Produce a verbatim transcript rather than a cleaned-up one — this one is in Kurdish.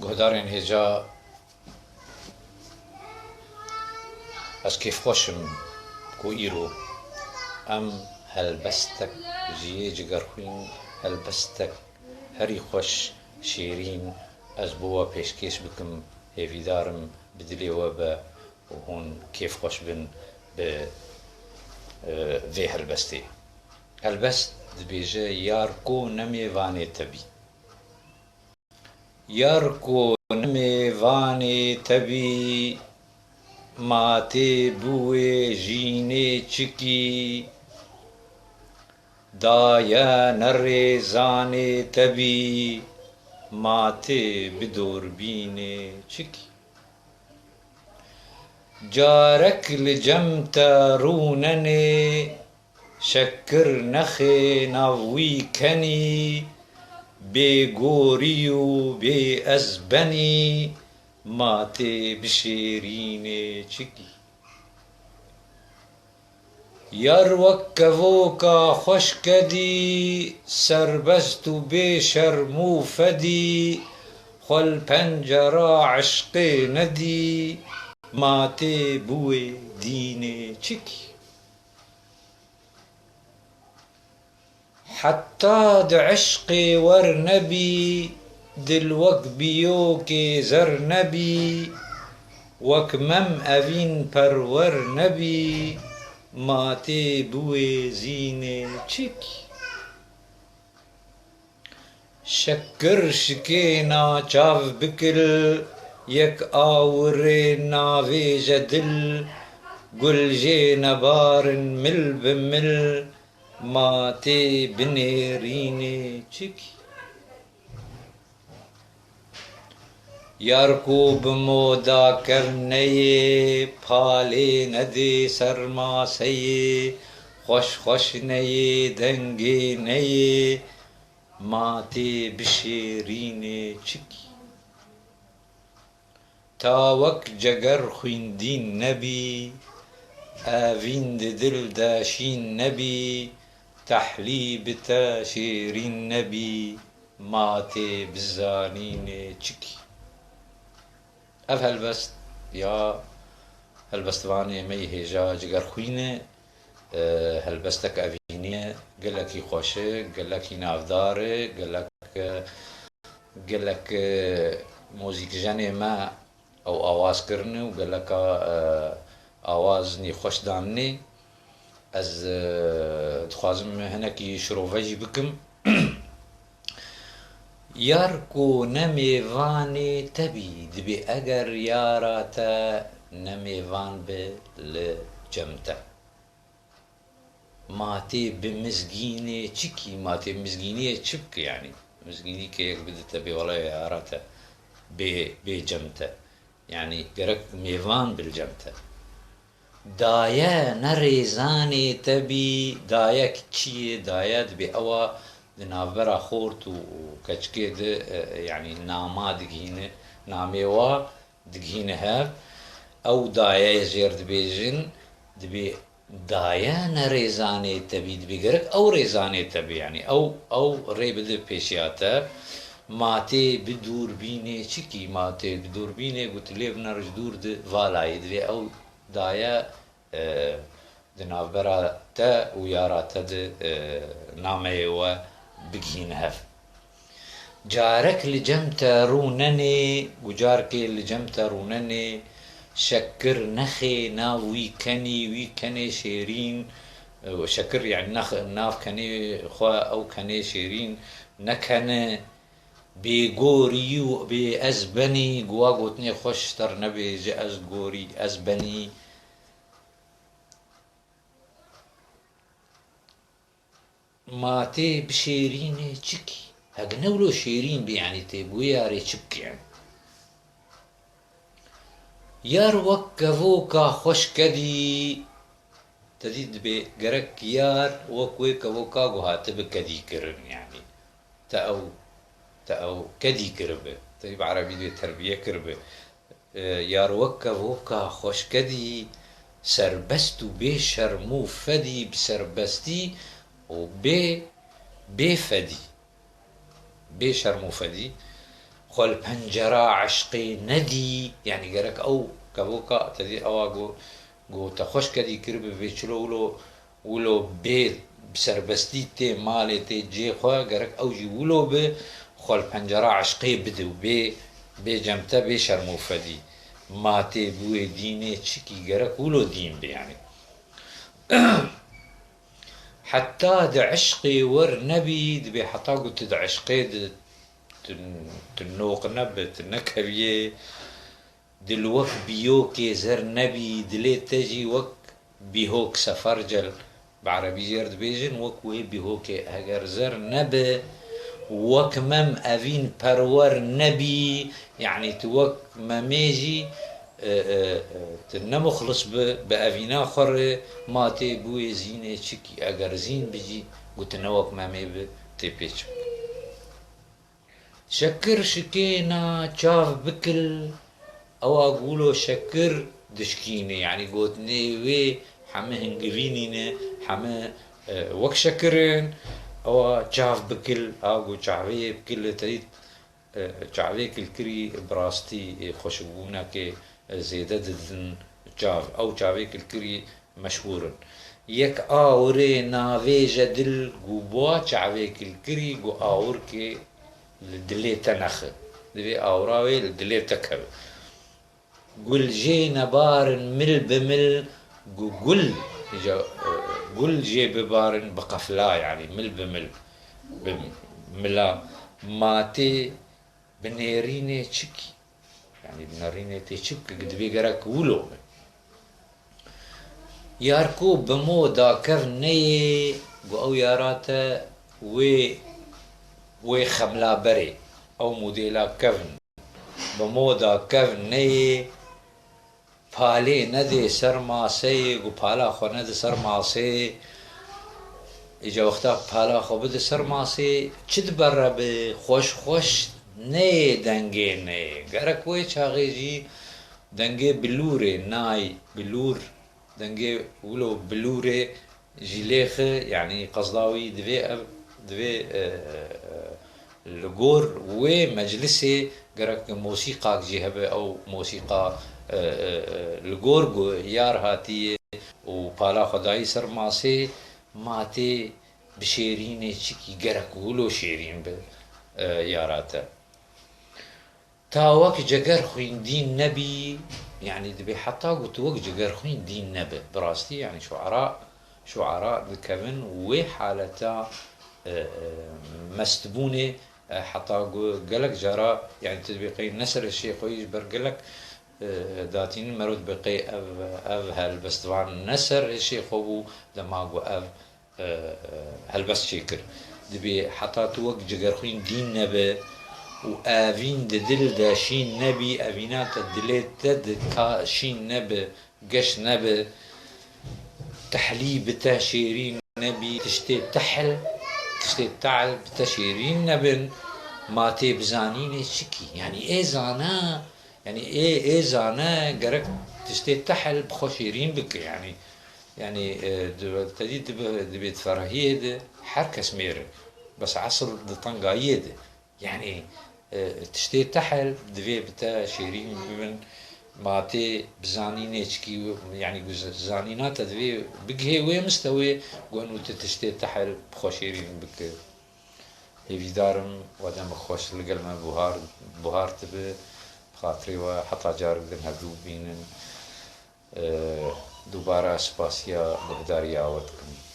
Guhdarên hêja, ez kêfxweş im ku îro em helbestek ji yê Cigerxwîn, helbestek herî xweş, şêrîn, ez bo we pêşkêş bikim. Hêvîdar im bi dilê we be û hûn kêfxweş bin bi, e, vê helbestê. Helbest dibêje: Yar ko ne mêvanê te bî. Yar ko ne mêvanê te bî, ma tê bi wê jînê çikî? Daye ne rêzanê te bî, ma tê bi dorbînê çikî? Carek li cem te rûnenê, şekir nexê nav wî kenî, bê gorî û bê ez benî, ma tê bi şêrînê çikî? Yar wek kevoka xweş kedî, serbest û bê şerm û fedî, xwe li pencera eşqê nedî, ma tê bi wê dînê çikî? Heta di eşqê wer nebî, dil wek biyokê zer nebî, wek mem evîn perwer nebî, ma tê bi wê zînê çikî? Şekir şikêna çav bikil, yek awirê navêje dil, gul jê nebarin mil bi mil, ma tê bi nêrînê çikî? Yar ku bi moda kevneyê, palê nedê sermaseyê, xweş xweş neyê, dengê neyê, ma tê bi şêrînê çikî? Ta wek ceger xwîndîn nebî, evîn di dil de şîn nebî, tehlî bi te şêrîn nebî, ma tê bi zanînê çikî? Ev helbest ya helbestvanê me yê hêja Cigerxwîn e. E, helbestek evînî ye, gelekî xweş e, gelekî navdar e, gelek, gelek, e, muzîkjenê me ew awaz kirine û geleka, e, awaz nî xweş danine. Ez, e, dixwazim hinekî şirove jî bikim. Yar ku ne mêvanê te bî, dibê eger yara te ne mêvan be li cem te. Ma tê bi mizgînê çikî? Ma tê mizgîniyê çi bike yanî? Mizgînî ke yek bidite bê wele yara te, bê, bê cem te. Yanî gerek mêvan bi li cem te. Daye ne rêzanê te bî, daye çi ye? Daye dibê ewa di navbera xort û keçikê de, e, yanî nama digihîne, namê wa digihîne hev. Ew dayeyê jêr dibêjin, dibê daye ne rêzanê te bî, dibê gerek ew rêzanê te bî, yanî ew, ew rê bide pêşiya te. Ma tê bi dûrbînê çikî? Ma tê bi dûrbînê, got, lê biner ji dûr di valayê, divê ew daye, e, di navbera te û yara te de, e, nameyê we bigihîne hev. Carek li cem te rûnenê, û carkê li cem te rûnenê, şekir nexê nav wî kenî, wî kenê şêrîn, e, şekir, yanî nex-, nav kenê xwe, ew kenê şêrîn nekene, bê gorî û bê ez benî, guwa gotinê xweş ter nebêje, ez gorî, ez benî. Ma tê bi şêrînê çi kî? Hek ne wilo şêrîn bî, yanî tê bûyarê çi bike? Yar wek kevoka xweş kedî, te dî dibê gerek yar wek wê kevoka ku hatibe kedî kirin, yanî te ew, te ew kedî kiribe, te bi erebî dibê terbiye kiribe. E, yar wek kevoka xweşkedî, serbest û bê şerm û fedî, bi serbestî û bê, bê fedî, bê şerm û fedî, xwe li pencera eşqê nedî, yanî gerek ew kevoka te dî ewa got, got te xweş kedî kiribî vê çilo wilo, wilo bê serbestî tê malê tê cê xwe, gerek ew jî wilo bi xwe li pencera eşqê bide û bê, bê cem te bê şermofedî. Ma tê bi wê dînê çikî gerek wilo dîn bi yanî. Heta di eşqê wer nebî, dibê heta ku tu di eşqê de tu, tu noq nebe, tu nekeviyê, dil wek bîyokê zer nebî, dilê te jî wek bîhok sefercel, bi erebî jê re dibêjin, wek wê bîhokê heger zer nebe, wek mem evîn perwer nebî, yanî tu wek memê jî, e, e, e, tu ne muxlis bi, bi evîna xwe re, ma tê bi wê zînê çikî, eger zîn bijî, got tu ne wek memê bi, tê pê çi bi. Şekir şikêna çav bikil, ewa gulo şekir dişkîne, yanî gotinê wê heme hingivînî ne, heme, e, wek şekir in, ewa çav bikil, a got çavê bikil, te dît, e, çavê kilkirî bi rastî, e, xweşikbûnekê, e, zêde didin çav. Ew çavê kilkirî meşhûr in. Yek awirê navêje dil, gu bûa çavê kilkirî, gu awirkê li dilê te nexe. Divê awira wê li dilê te keve. Gul jê nebarin mil bi mil, gu gul, îca, e, gul jê bibarin bi qefla, yanî mil bi mil, bi mila. Ma tê bi nêrînê çikî, yanî bi nerînê tê çi bike, divê gerek wilo be. Yar ku bi moda kevn neyê, gu ew yara te wê, wê xemla berê, ew modêla kevn. Bi moda kevn neyê, palê nedê ser maseyê, gu pala xwe nedi ser maseyê. Îca wexta pala xwe bide ser maseyê, çi dibere bi xweş xweş neyê dengê neyê. Gerek wê çaxê jî dengê bilûrê, nay, bilûr, dengê wilo bilûrê jî lêxe, yanî qezda wî divê ev, divê, e, e, e, li gor wê meclisê gerek mosîqak jî hebe, ew mosîqa, e, e, e, li gor ku yar hatiye û pala xwe dayî ser masê, ma tê bi şêrînê çikî gerek wilo şêrîn bi, e, yara te. Ta wek ceger xwîndîn nebî, yanî dibê heta ku tu wek ceger xwîndîn nebe. Bi rastî, yanî şuara, şuara dikevin wê haleta, e, e, mestbûnê, e, heta ku gelek cara, yanî tu dibê qey ne ser hişê xwe yî ji ber gelek, e, datînin mero dibê qey ev, ev helbestvan ne ser hişê xwe bû, dema ku ev e, e, helbest çêkir. Dibê heta tu wek cigerxwîn dîn nebe û evîn di dil de şîn nebî, evîna te dilê te de ka şîn nebe, geş nebe, tehlî bi te şêrîn nebî, tiştê tehl, tiştê tehl bi te şêrîn nebin, ma tê bizanînê çikî? Yanî ê zana, yanî ê, ê zane gerek tiştê tehl bi xwe şêrîn bike, yanî. Yanî, e, di, te dî dibe, dibê di ferahiyê de her kes mêr e. Bes esl di tengayiyê de. Yanî, e, tiştê tehl divê bi te şêrîn bibin. Ma tê bizanînê çikî, yanî, zanîna te divê bigihê wê mistewê, ku eno tu tiştê tehl bi xwe şêrîn bike. Hêvîdar im we demê xweş li gel me buhar, buhar dibe. Bi xatirê we heta carek din hevdû bibînin. Dubare spasiya guhdariya we dikim.